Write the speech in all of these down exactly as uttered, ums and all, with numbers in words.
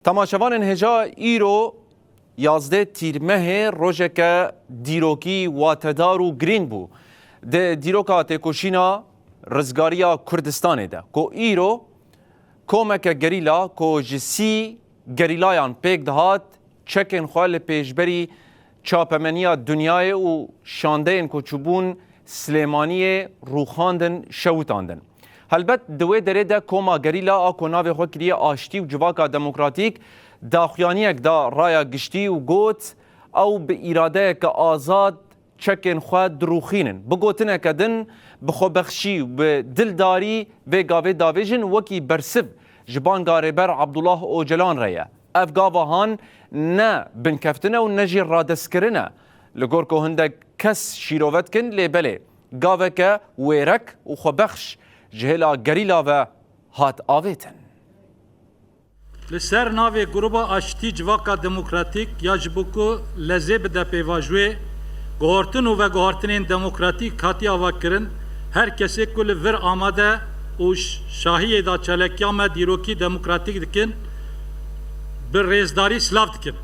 Temaşevanên hêja, îro yazdeh Tîrmehê rojeke dîrokî watedar û girîng bû. Di dîroka têkoşîna rizgariya Kurdistanê de, ku îro komeke gerîla ku ji sî gerîlayan pêk dihat, çekên xwe li pêşberî çapemeniya dinyayê û şandeyên ku çûbûn Silêmaniyê rûxandin, şewitandin. Helbet di wê derê de koma gerîla a ku navê xwe kiriye Aştî û Civaka Demokratîk daxuyaniyek da raya giştî û got, ew bi îradeyeke azad çekên xwe dirûxînin. Bi gotineke din, bi xwebexşî û bi dildarî vê gavê davêjin, wekî bersiv ji banga Rêber Abdullah Ocalan re ye. Ev gava han ne binkeftine û ne jî radestkirin e. Li gor ku hindek kes şîrove dikin, lê belê gaveke wêrek û xwebexş ji hêla gerîla ve hat avêtin. Li ser navê Gruba Aştî Civaka Demokratîk ya ji bo ku lezê bide pêvajoyê, guhartin û veguhartinên demokratîk hatiye avakirin, her kesê ku li vir amade û ş-, şahiyê de çalekiya me dîrokî demokratîk dikin, bi rêzdarî silav dikim.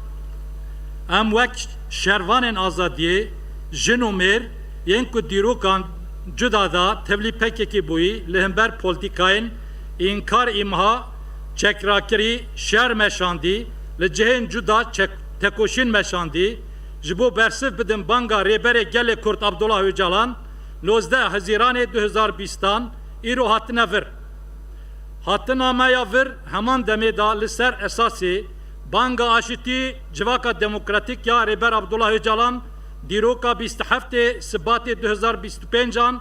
Em wek şervanên azadiyê, jin û mêr, yên ku dîrokan cuda de tevlî P K K bûyî, li hember polîtîkayên înkar, îmha, çekrakirî, şer meşandî, li cihên cuda çek-, tekoşîn meşandî, ji bo bersiv bidin banga Rêberê Gelê Kurd Abdullah Ocalan, nozdeh Hezîranê du hezar bîstan îro hatine vir. Hatina me ya vir heman demê de li ser esasê banga aşitî Civaka Demokratîk ya Rêber Abdullah Ocalan, dîroka bîst û heftê Sibatê du hezar bîst û pêncan,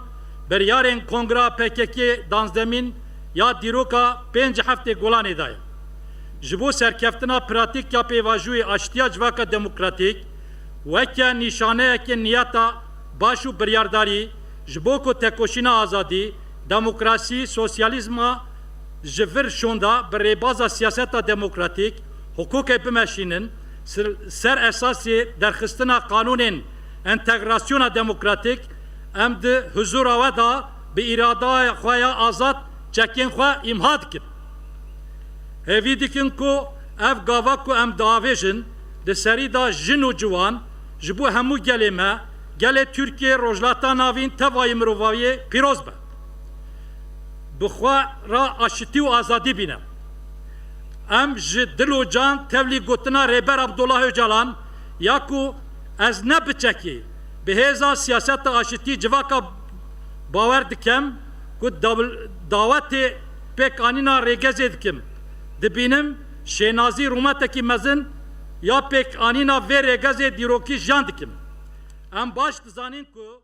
biryarên Kongra P K K danzdemîn ya dîroka pêncî heftê Gulanê daye. Ji bo serkeftina pratîk ya pêvajoyê aştiya Civaka Demokratîk, weke nîşaneyeke niyeta baş û biryardarî, ji bo ku tekoşîna azadî, demokrasî, sosyalîzma ji vir şonda bi rêbaza siyaseta demokratîk, hiqûqê bimeşînin, ser, ser esasê derxistina qanûnên entegrasyona demokratîk, em di huzûra we de bi îradaya xwe ya azad çekên xwe îmha dikin. Hêvî dikin ku ev gava ku em diavêjin, di serî de jin û ciwan, ji bo hemû gelê me, gelê Tirkiyê, Rojhilata Navîn, tevayî mirovahiyê pîroz be. Bi xwe re aşitî û azadî bîne. Em ji dil û can tevlî gotina Rêber Abdullah Ocalan ya ku ez ne biçekî bi hêza siyaseta aşitî civaka bawer dikem ku daw-, dawetê pêkanîna rêgezê dikim. Dibînim şênazî rûmetekî mezin ya pêkanîna vê rêgezê dîrokî jiyan dikim. Em baş dizanin ku